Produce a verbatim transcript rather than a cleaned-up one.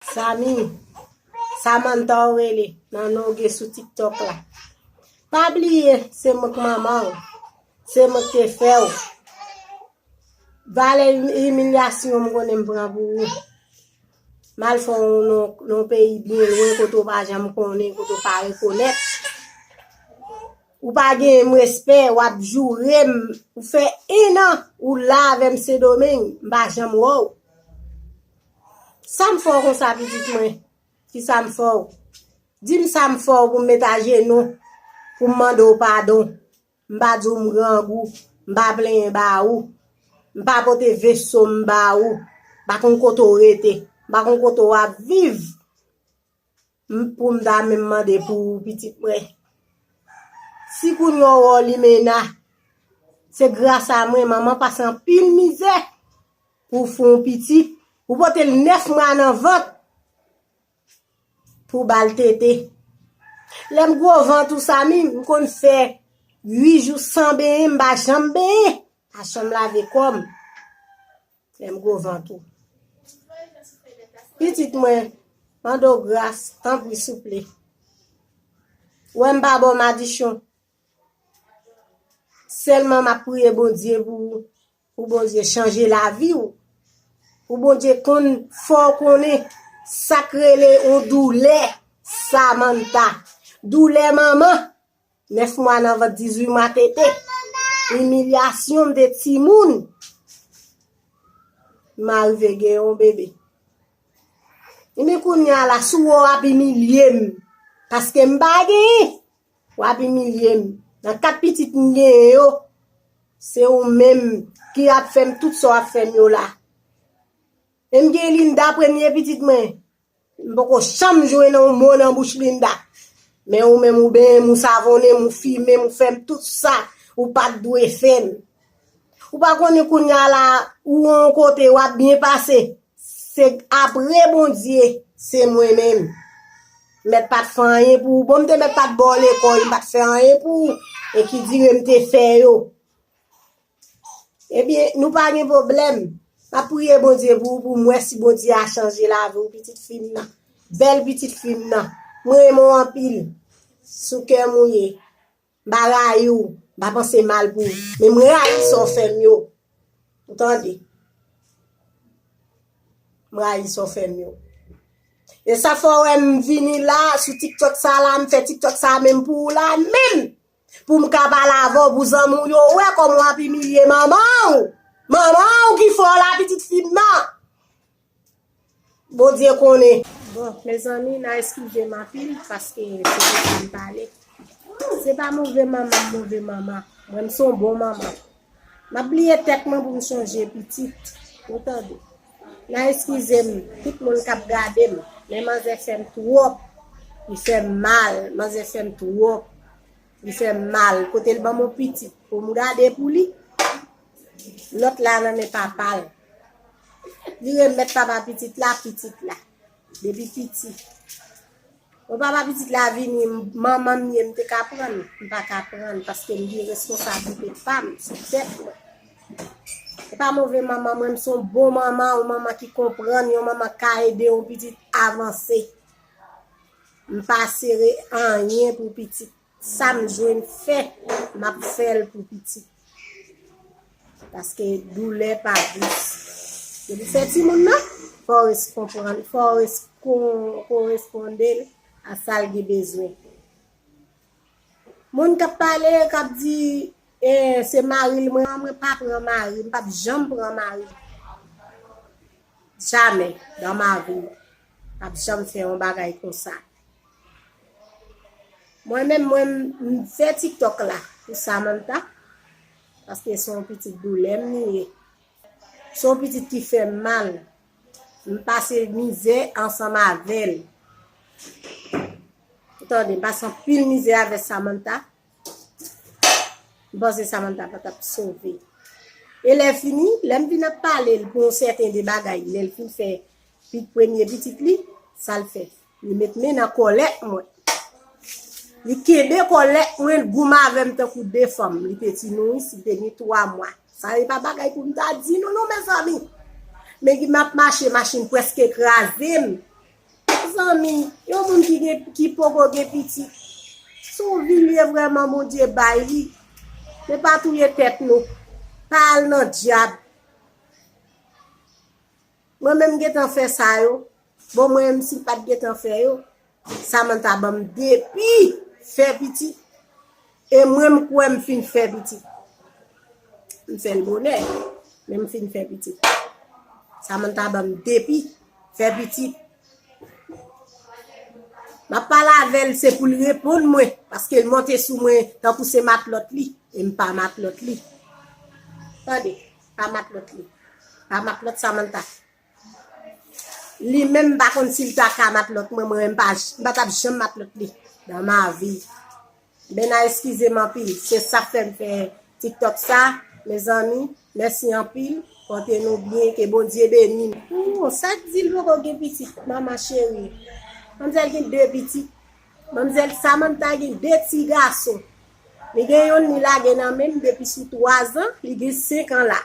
Samy, Samantha ou rele, nan non w gen sou TikTok la. Pa bliye, se mwen k manman w. Se mwen k te fè w. Valè imilyasyon m konnen m pran pou ou. M al fè w nan yon peyi byen lwen kote w pa janm konnen, kote w pa rekonèt. Ou pa gen m respè, w ap joure m. Ou fè en an, ou la avè m Sendomeng, m pa janm wè w. Sa m fè w konsa, pitit mwen? Kisa m fè w? Di m sa m fè w pou m met ajenou, pou m mande w padon. M pa di w m grangou, m pa plenyen ba ou, m pa pote veso m ba ou, m pa konn kote w rete, m pa konn kote w ap viv. M, pou m ta menm mande pou ou, pitit mwen. Si kounye a w wè w limena, se gras a mwen, manman pase anpil mizè pou w fè yon pitit. Ou pote l nèf mwa nan vant pou w ba l tete. Lè m gwo vant ou Samy, m konn fè uit jou san benyen, m pa janm benyen, pa janm lave kò m. Lè m gwo vant ou. Pitit mwen, mande w gras, tanpri souple. Ou wè m pa ba w madichon. Sèlman m ap priye Bondye pou ou, pou Bondye chanje lavi w, pou Bondye konn fè w konnen sa k rele yon doulè, Samantha. Doulè manman, nèf mwa nan vant, dizuit mwa tete. Imilyasyon, m te timoun. M arive gen yon bebe. Ebyen kounye a la, si w wè w ap imilye m, paske m pa genyen, w ap imilye m. Nan kat pitit m genyen yo, se ou menm ki ap fè m tout sa w ap fè m yo la. E m gen Linda, premye pitit mwen. M poko janm jwenn yon mo nan bouch Linda. Men ou menm ou benyen m, ou savonnen m, ou fimen m, ou fè m tout sa ou pa t dwe fè m. Ou pa konnen kounye a la, ou yon kote, w ap byen pase. Se apre Bondye, se mwen menm. Mèt pa t fè anyen pou ou. Bon, m te mèt pa t ba w lekòl, m pa t fè anyen pou ou. E ki dire m te fè yo. Ebyen, nou pa gen pwoblèm. M ap priye Bondye pou ou, pou m wè si Bondye a chanje lavi w, pitit fi m nan. Bèl pitit fi m nan. Mwen renmen w anpil. Sou kè m ou ye. M pa rayi w. M pa panse mal pou ou. Men m rayi sa w fè m yo. Ou tande? M rayi sa w fè m yo. E sa fè w wè m vini la, sou TikTok sa la, m fè TikTok sa menm pou ou la menm. Pou m ka pale avè w, pou zanmi w yo wè kòman w ap imilye manman w. Manman w ki fè w la, pitit fi m nan. Bondye konnen. Bon, mezanmi, n a eskize m anpil, paske se pou m pale. Se pa move manman m move manman. Mwen, m se yon bon manman. M ap bliye tèt mwen pou m sonje pitit. Ou tande? N a eskize m, tout moun k ap gade m. Men manzè fè m twòp. Li fè m mal. Manzè fè m twòp. Li fè m mal. Kote l ban m yon pitit pou m gade pou li, lòt la nan men papa l. Li remèt papa pitit la, pitit la. Depi piti. Bon, papa pitit la vini, m- manman m ye, m te ka pran l? M pa ka pran l, paske m gen responsablite pa m sou tèt mwen. E pa move manman mwen, m se yon bon manman, yon manman ki konprann, yon manman k ka ede yon pitit avanse. M pa sere anyen pou pitit. Sa m jwenn fè, m ap fè l pou pitit. Paske doulè pa dous. Depi w fè timoun nan, fò w res- konprann, fò w res- kon- koresponde l a sa l gen bezwen. Moun k ap pale, k ap di, eh, se mari l, mwen, mwen pa pran mari, m p ap janm pran mari. Jamè dans ma vie. M p ap janm fè yon bagay konsa. Mwen menm, mwen, m fè TikTok la pou Samantha, paske se yon pitit doulè m li ye. Se yon pitit ki fè m mal. M pase mizè ansanm avè l. Ou tande, m pase anpil mizè avè Samantha. M panse Samantha pa t ap sove. E lè fini, lè m vin ap pale l pou yon sèten de bagay, lè l fin fè pi- premye pitit li, sa l fè? Li met men nan kòlèt mwen. Li kenbe kòlèt mwen, l goumen avè m tankou de fanm. Li te ti nouris, li te gen twa mwa. Sa e pa bagay pou m ta di nou non, mezanmi. Men m ap mache, machin prèske kraze m. Zanmi, yon moun ki gen, ki poko gen pitit, se yon vilye vrèman Bondye bay li. Men pa touye tèt nou. Pa al nan dyab. Mwen menm gentan fè sa yo. Bon, mwen menm si m pa t gentan fè yo, Samantha ban m depi fè pitit. E mwen m kwè m fin fè pitit. M fè l bonè, men m fin fè pitit. Samantha ban m depi fè pitit. M ap pale avè l, se pou l reponn mwen, paske l monte sou mwen tankou se matlòt li, e m pa matlòt li. Tande, pa matlòt li. Pa matlòt Samantha. Li menm m pa konn si l ta ka matlòt mwen, mwen m pa, m pa t ap janm matlòt li dans ma vie. Bena eskize m anpil, se sa k fè m fè TikTok sa, mezanmi, mèsi anpil, pòte nou byen, ke Bondye beni nou. Ooh, sa k di l poko gen pitit, manman cheri? Manzèl gen de pitit. Manzèl Samantha gen de ti gason. Li gen yonn li lage nan men m depi sou twa zan, li gen senk an la.